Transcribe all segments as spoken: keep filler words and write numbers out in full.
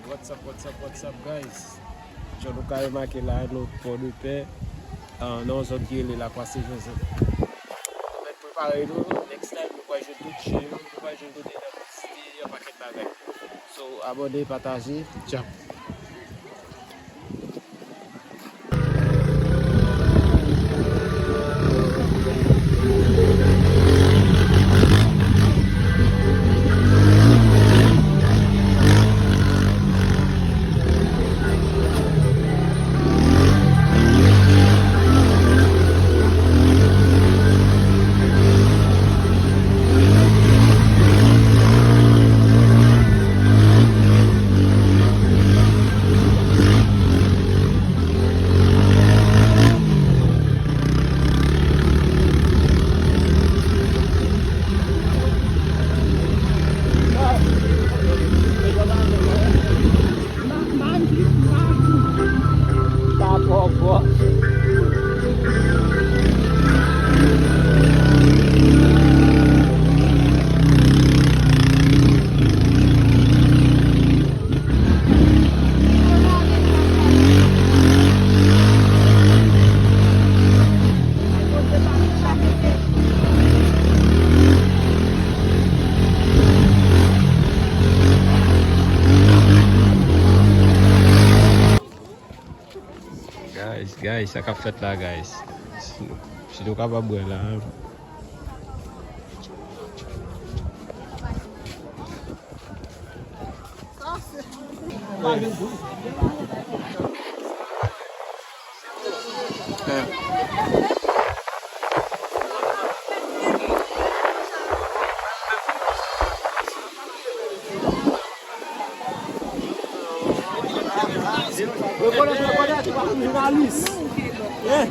What's up, what's up, what's up, guys? Jan nou ka remake la, nou Pòdepè, ah, nan yon zòn ki rele Lakwa Sen Jozèf. Nou mèt prepare nou, next time nou pral jwenn tout chen yo, nou pral jwenn kote nan site yon pakèt bagay. So, abòne, pataje, tchao. Guys, guys, sa k ap fèt la, guys? Si, si nou kapab wè la. Rekonèt, rekonèt, ou pa konn jounalis. Hein?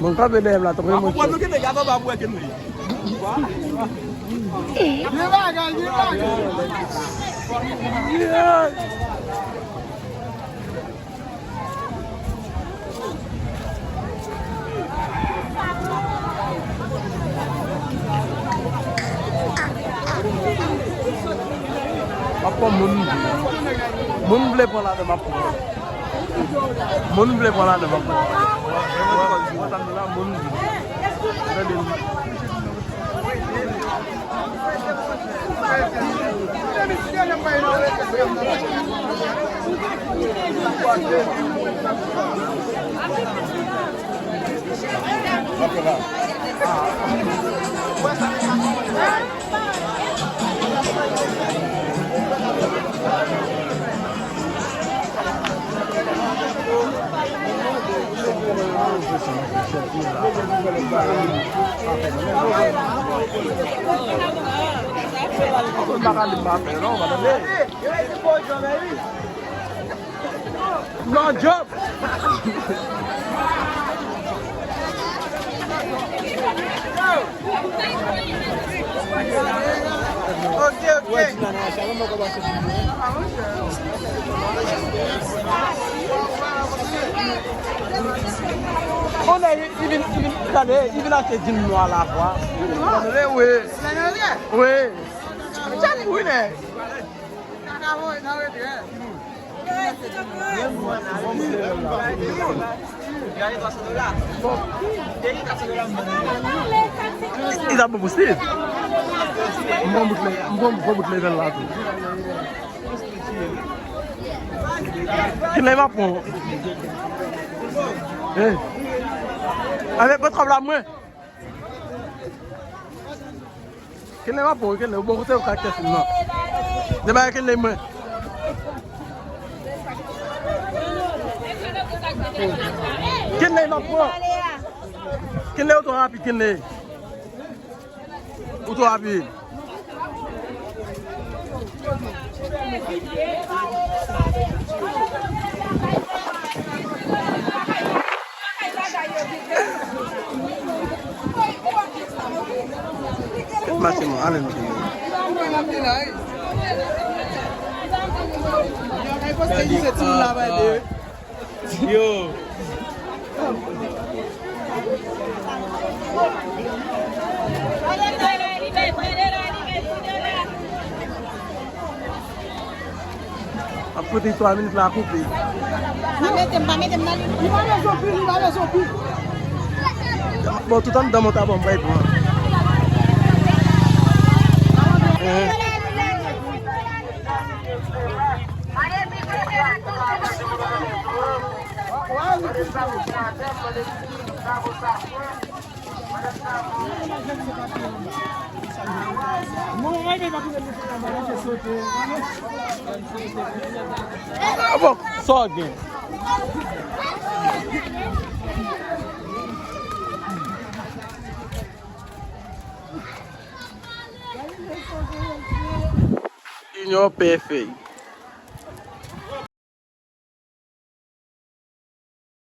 Mwen kanpe dèyè m la, tonbe mwen. Gen bagay, gen bagay. M ap pran moun. Moun vle pran ladan, m ap pran. Moun vle pran ladan, m ap pran. Moun vle. Tande. Non, Job. Ok, ok. Konnen li, li vin, li vin, tande, li vin achte djin nwa la, kwa. Tande, wi. Wi. Wi, nèg. Li ta bon pou Steve. M pran bout le-, m pran gwo bout level la tou. Kilè m ap pran? Eh. Avèk mwen twòp la mwen. Kenley m ap pran, Kenley, ou bon kote ou ka kè fim nan. Debalè Kenley mwen. Kenley m ap pran. Kenley ou twò rapid, Kenley. Ou twò rapid. Mache non, ale nou fini. Yo. Kote twa minit la koupe. Pa mete m, pa mete m nan li. Li pa bezwen pil, li pa bezwen pil. Bon, tout anndan mwen ta bon, bay pran. Ah bon, sa w gen? Junior pè fèy.